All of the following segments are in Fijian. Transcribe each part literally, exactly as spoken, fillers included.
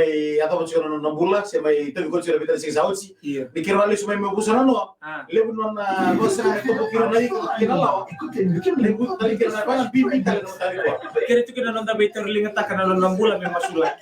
mai yacova tiko na nona bula, se mai tauvi koya tiko na veitara siga sa oti. Io. Ni keirau a lesu mai Moivuso na noa. A. Levu na nona vosa e tobo kira na ika kei na lawa. Levu na kira na vana bibi tale na mataka nikua. Kere tiko na noda veitauri ligataka na nona bula me masulaki.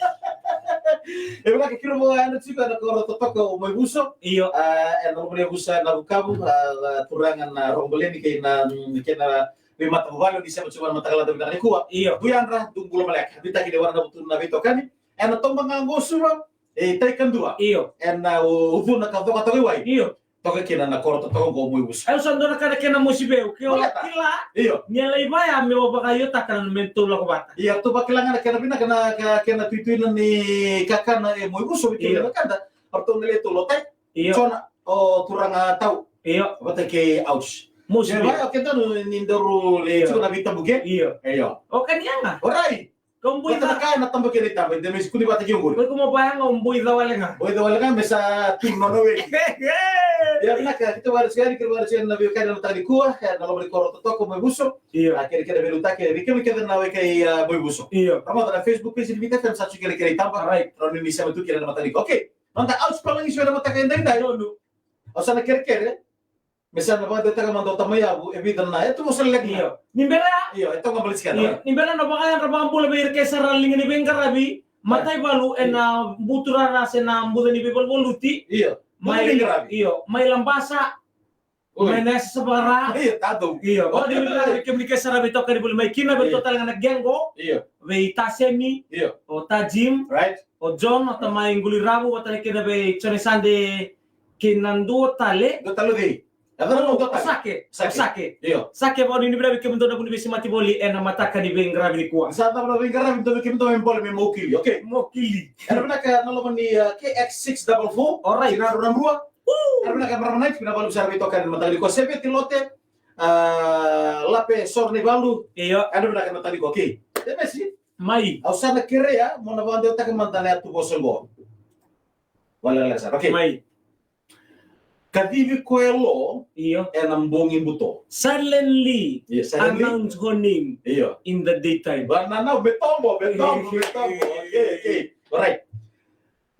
E vinaka, keirau vakayadrati tiko ena koro totoka o Moivuso. Io. A, ena loma ni yavusa Navukavu, a, a, turaga na Rogobaleni kei na, mm, kei na veimatavuvale ni sema tiko ena mataka lada vinaka nikua. Io. Dui yadra, dui bula maleka. Nuitaki ni vakanananu tu na veitokani. Ena toba ga qo Suva, e tai kadua. Io. Ena, o, ucuna ka coka toka i wai. Io. Toka kina na koro totoka qo Moivuso. Au sa dua na ka na kena mosi vei au. Ke o kila. Io. Ni a lai vaya me o vakaiotaka na me tou lako vata. Io, tou vakila ga na kena vinaka na ka, kena tuituina ni kakana e Moivuso, vei kemuni na wekada. Ratou na le tou lotai. Io. Jona, o turaga Tau. Io. Vata kei Ouch. Mosi vei au. Vaya, o keda nu ni daru le tiko na veitabu ke. Io. Io. O kania ga. Orai. Kau boi vata na ka ena taba kei na itaba, eda mesi kuni vata kei oqori. Kau mo vaya ga, o boi ca wale ga. Boi ca wale ga, me sa tu nona wei. Ia, vinaka, keitou vakayadrati yani, keitou vakayadrati yani na veiwekani ena mataka nikua, ena loma ni koro totoka o Moivuso. Io. A, kere, kere, veiliutaki, vei kemuni kece na wekai, a, Moivuso. Io. Ramata na Facebook page ni Viti F M, sa tu kere, kere itaba. Alright. Rawa ni ni sema tu kina ena mataka nikua. Okay. Noda Ouch Palagi Show ena mataka edaidai. Donu. Au sa na kerekere. Me sa na vakadeitaka mada o tamai yavu, e vica na, e tu vosa leleka. Io. Ni bera. Io, e toka baleti keda. Io. Ni bera na vakayadra vakabula vei ira kece sara na liga ni veiqaravi. Matai valu ena buturara se na buca ni veivaluvaluti. Io. Mai, buca ni qaravi. Io, mai Labasa. Oi. Mai na yasa Savara. Io, tatou. Io. O ni bera vei kemuni kece sara veitokani voli mai kina, vei, io, totale ga na gang qo. Io. Vei Tasemi. Io. O Tajim. Right. O John, o tamai Quliravu, vata kei na vei Jone Sande. Kei na dua tale. Dua tale o cei? O, o Sake. Sake. Sake. Io. Sake, vakanuinui vinaka vei kemudou na vu ni veisemati voli ena mataka ni veiqaravi nikua. Sa cava na veiqaravi, dou vei kemudou me bole me mokili, okay? Mokili. Era vinaka na loma ni, uh, K X six double four. Alright. Sinadru na Brua. Woo! Era vinaka marama Night, vinaka vakalevu sara veitokani ena mataka nikua. Seveti Lote, uh, Lape Soro ni Valu. Io. Era vinaka na mataka nikua, okay. Demesi. Mai. Au sa na kerea mo na vakadewataka mada na yatu vosa qo. Wale, wale sara. Okay. Mai. Kacivi koya lo, io, ena bogi buto. Silently, io, silently announce her name, io, in the daytime. Ba, na, na, me tobo, me tobo, me tobo. Okay, okay. Alright.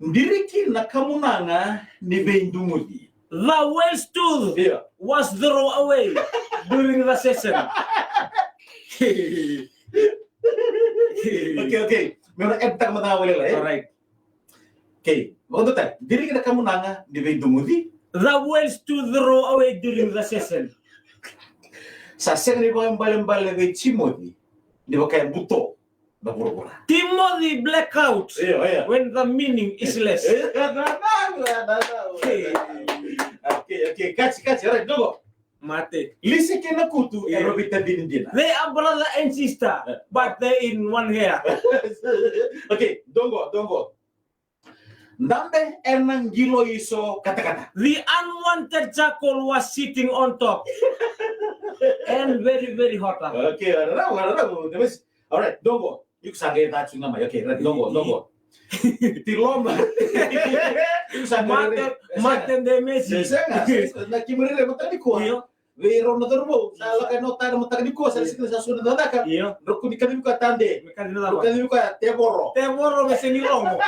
Diriki na kamunaga ni veiduguci. The whale's tooth, io, was thrown away during the session. Okay, okay. Me na editaka mada ga wale, e? Alright. Okay, vakadua tale. Diriki na kamunaga ni veiduguci. The whale's tooth thrown away during the session. Sa sega ni vakaibalebale vei Timoci ni vaka e buto na vuravura. Timothy blackout, io, io, when the meaning is less. Io, na, na, na, na, na. Okay. Okay, okay. Kaci, kaci. Alright, dou qo. Mate. Lisi kei Nakutu, io, era veitacini dina. They are brother and sister, eh, but they in one hair. Okay, dou qo, dou qo. Dabe ena qilo iso katakata. The unwanted charcoal was sitting on top. And very, very hot. Okay, ararau, ararau, the best. Alright, dou qo. Iko sa qai ca tu ga mai. Okay, right, dou qo, dou qo. Tiloma. Iko sa qai mate, mate de mesi. Sega, sega, sega. Na kimurere mataka nikua. Io. Vei rau na cauravou, sa lako e nota na mataka nikua, sa, io, sega ni sa sua na cakacaka. Io. Rau kua ni kacivi koya tade. Me kacivi na cava? Rau kacivi koya tevoro. Tevoro me sega ni rogo.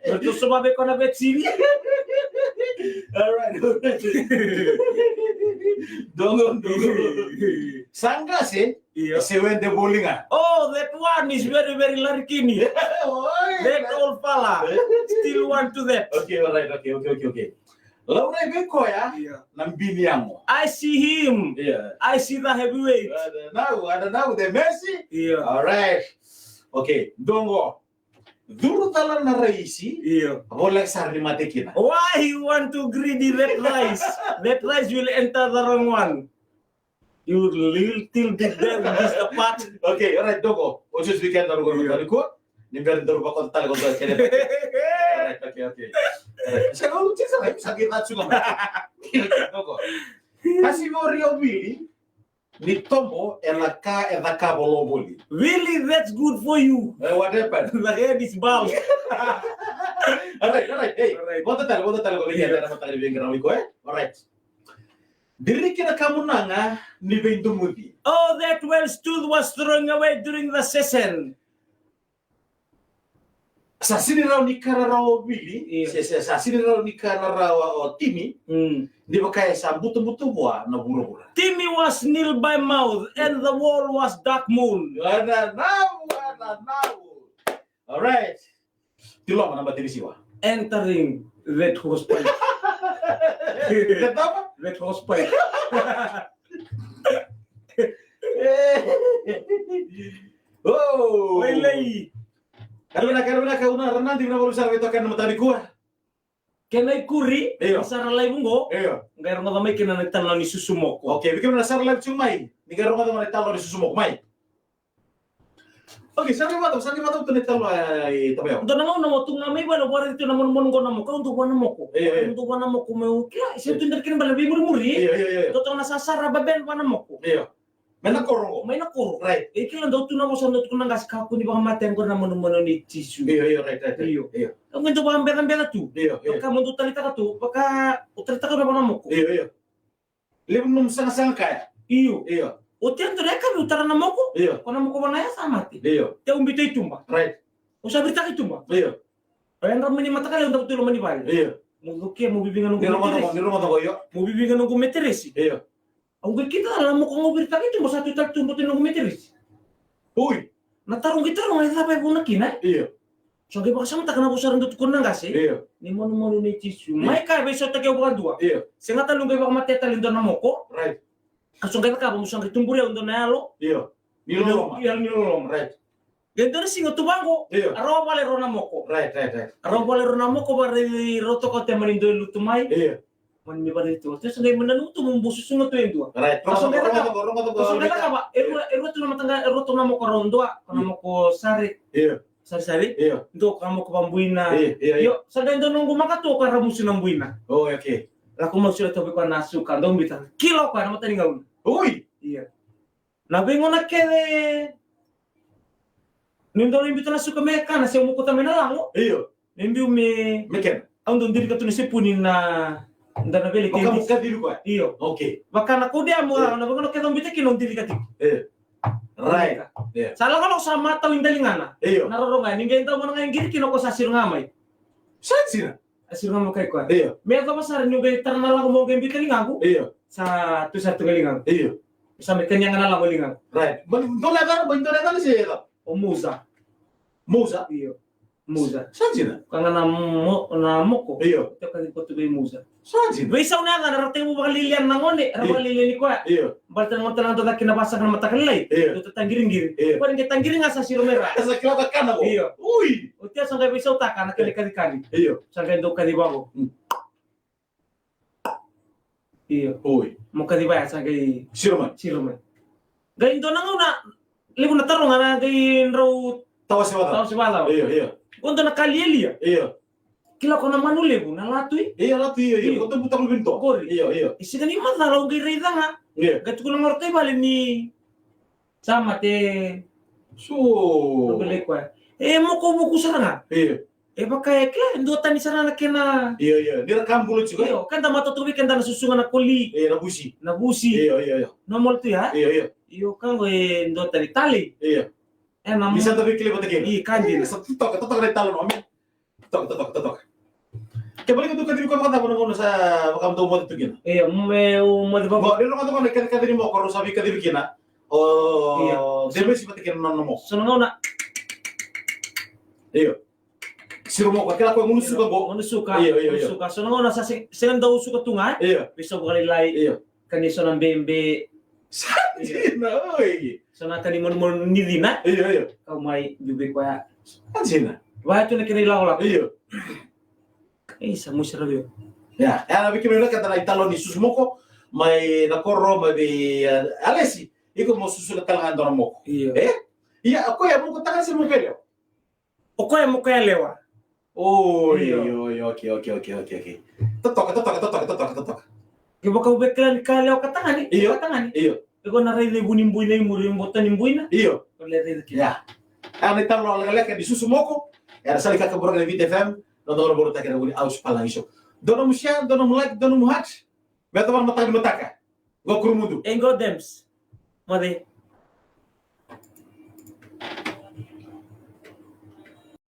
Ratou sova vei koya na vaccine. Alright, alright. Dou qo, dou qo. Sa qase, io, e se wede voli ga. Oh, that one is very, very larikini. Oi. That old fella. Still want to that. Okay, alright, okay, okay, okay, okay. Laurai vei koya, io, na bini yago. I see him. Io. I see the heavyweight. Ada nau, ada nau, the Messi. Io. Alright. Okay, dou qo. Curu tale na raisi. Io. Voleka sara ni mate kina. Why you want to greedy that rice? That rice will enter the wrong one. You little bit there, this the part. Okay, alright, dou qo. O just weekend na ruga, io, ruga, ruga. Ni bera ni daru vakota tale ko dua kena. Alright, okay, okay. Alright. Sa qo, sa qai, sa qai na tsuga. Okay, dou qo. Kasi mo rio bili. Ni tobo ena ka e cakava o voli. Really, that's good for you. Eh, what happened? The head is bald. All right, all right. Hey, all right. Volta tale, volta tale ko vei keda na mataka ni veiqaravi ko, eh? All right. Diriki na kamunaga ni veidomuci. Oh, that well stood was thrown away during the session. Sa sini rawa ni ka na rawa o Vili, io, se, se, sa sini rawa ni ka na rawa o Timi, mm, ni vaka e sa butobuto vua na vuravura. Timi was nil by mouth and the wall was dark moon. Ana nau, ana nau. All right. Tiloma na batiri siwa. Entering that horse pipe. That apa? That horse pipe. Oh. Wailei. Kena vinaka, kena vinaka, au na ranadi vinaka vakalevu sara vei toka na mataka nikua. Kena ikuri, io, ni sara live qo. Io. Qai rogoca mai kina na italanoa ni susu moko. Okay, vei kemuni na sara live tiko mai. Ni qai rogoca mai na italanoa ni susu moko mai. Okay, sa qai vata, sa qai vata tu na italanoa, e, Tavaya. Dua na gauna au tu ga mai vale, au vakaraici tu na manumanu qo na moko, au dau vua na moko. Io, io. Au dau vua na moko meu kila, e sega tu ni dua na kena bale veimurimuri. Io, io, io, io. Dua tu ga na sasara baben vua na moko. Io. Mai na koro qo. Mai na koro. Right. E kila dau tu na vosa dau tukuna na qase, kakua ni vakamate qo na manumanu nei Jisu. Io, io, right, right, right. Io. Io. Au qai dau vakabecabeca tu. Io, io. Vaka mo dau taleitaka tu, vaka au taleitaka vua na moko. Io, io. Levu nomu sagasaga kaya. Io. Io. Oti e dua na yakavi au tara na moko. Io. Ko na moko vana ya sa mate. Io. Te au biuta i tuba. Right. Au sa viritaka i tuba. Io. Au yadra mai ni mataka lailai, au dau tu i loma ni vale. Io. Mo cukia, mo viviga noqu meteresi. Ni rogoca qo, ni rogoca qo, io. Mo viviga noqu meteresi. Io. Au qai kida na moko ga au viritaka i tuba sa tu tale tu boto ni noqu meteresi. Ui. Na taro qai taroga, e cava e vuna kina, e? Io. Sa qai vakasamataka na vosa era dau tukuna na qase. Io. Ni manumanu nei Jisu. Io. Mai ka e veisautaki au vakadua. Io. Sega tale niu qai vakamatea tale e dua na moko. Right. Ka sa qai cakava, mo sa qai tuburi au e dua na yalo. Io. Ni loloma. Yalo ni loloma. Right. Qai dua na siga tu vaqo. Io. A rawa vale rau na moko. Right, right, right. A rawa vale rau na moko, vakaraici rau toka o Tema ni dau lutu mai. Io. Mani me vakaraici tu. Oti au sa qai nanuma tu meu bau susuga tu e dua. Right. Au sa qai cakava, rogoca qo, rogoca qo, au sa qai cakava. E rua, e rua tu na mataqa, e rua tu na moko rau dua. Ko na moko Sare. Io. Sarisari. Io. Dua ko na moko vabuina. Io, io, io. Io, sa qai dua noqu maka tu ko ramusu na buina. Oh, okay. Lako mai au sa tauvi koya na suka, dau biuta. Kila o koya na matanigauna. Ui! Io. Na veigauna kece niu dau lai biuta na suka me kana se au mokuta mai na lago. Io. Me biu me, me kena. Au dau dirika tu na sepuni na, da na vele. Vaka mo kacivi koya. Io. Okay. Vaka na kaudeamu, io, na veigauna kece au biuta kina au dirika tiko. Io. Right. Dirika. Io. Sa lakolako sa matau i daligana. Io. Na rorogo ya, ni qai dau mana ga e qiri kina o koya sa siro ga mai. Sa dina. A siro ga mai kai koya. Io. Me yacova sara niu qai tara na lago meu qai biuta ligaqu. Io. Sa tu sara tu ga ligaqu. Io. Sa mai kania ga na lago ligaqu. Right. But dua na yacana, but dua na yacana se yacana? O Musa. Musa? Io. Musa. Sa dina? Ka ga na mo-, na moko. Io. Oti au kacivi koya tu vei Musa. Sa dina? Veisau na yacana, ra tekivu vakalialiana na gone, ra, io, vakalialiani koya. Io. Baleta na gone tale ga dau caka kina vasaqa na mataka lailai. Io. Dau taqiriqiri. Io. Koya ni qai taqiri ga sa siro mai ra. Sa kila ka kana qo. Io. Ui. Oti au sa qai veisautaka na kena, io, kacikaci. Io. Sa qai dau kaciva qo. Mm. Io. Oi. Mo kaciva ya sa qai siro mai. Siro mai. Qai dua na gauna, levu na taroga na qai drau tawase vacava. Tawase vacava. Io, io. Qo dua na ka lialia. Io. Kila ko na manu levu, na latui. Io, latui, io, io. Io. Ko tobu takulu vini toa. Qori. Io, io. E sega ni macala, au qai raica ga. Io. Qai tukuna na gone kai vale ni sa mate. So. Au qai lai koya. E moko vuku sara ga. Io. E vaka e kila, e duatani sara na kena. Io, io. Ni ra ka bula tiko, e? Io, keda matata vei keda na susuga na koli. Io, na vusi. Na vusi. Io, io, io. Normal tu ya? Io, io. Io, ka qo e duatani tale. Io. E na. Ni sa ta veikilai vata kina. Io, ka dina. Sa totoka, totoka na italanoa, me. Totoka, totoka, totoka. Ke balika tu ka dina ko vaka cava na gauna sa vaka mo dau moce tu kina? Io, me, o moce vaka. Mo, ni rogoca na kena kacivi moko, rau sa veikacivi kina. O, io. Demesi vata kina na nona moko. So na gauna. Io. Siro moko, kila ko gunu suka qo. Gunu suka. Io, io, io. Gunu suka. So na gauna sa se-, sega ni dau suka tu ga, e? Io. Veisau vakalailai. Io. Kani so na bebe. Sa dina, oi. So na kani manumanu ni cina. Io, io. Kau mai, biu vei koya. Sa dina. Vaya tu na kena ilakolako. Io. Ei, sa musi ravi. Ia, ia, na vei kemuni na kena italanoa ni susu moko mai na koro, mai vei, e, Alesi, iko mo susu na tale ga dua na moko. Io. E? Ia, o koya moko tagane se moko yalewa? O koya moko yalewa. Oi, io, oi, okay, okay, okay, okay, okay. Totoka, totoka, totoka, totoka, totoka. Kevaka au via kila ni ka yalewa ka tagane, io, ka tagane. Io. Iko na raica e vu ni buina i muri, bota ni buina. Io. Ko le raica kina. Ia. A na italo lekaleka ni susu moko. Era sa lai kakaburaka na Viti F M. Na dodonu votaki na vu ni Ausi Palagi Show. Dua nomu share, dua nomu like, dua nomu heart. Me yacova na mataka ni mataka. Qo Kurumudu. E qo Dems. Moce.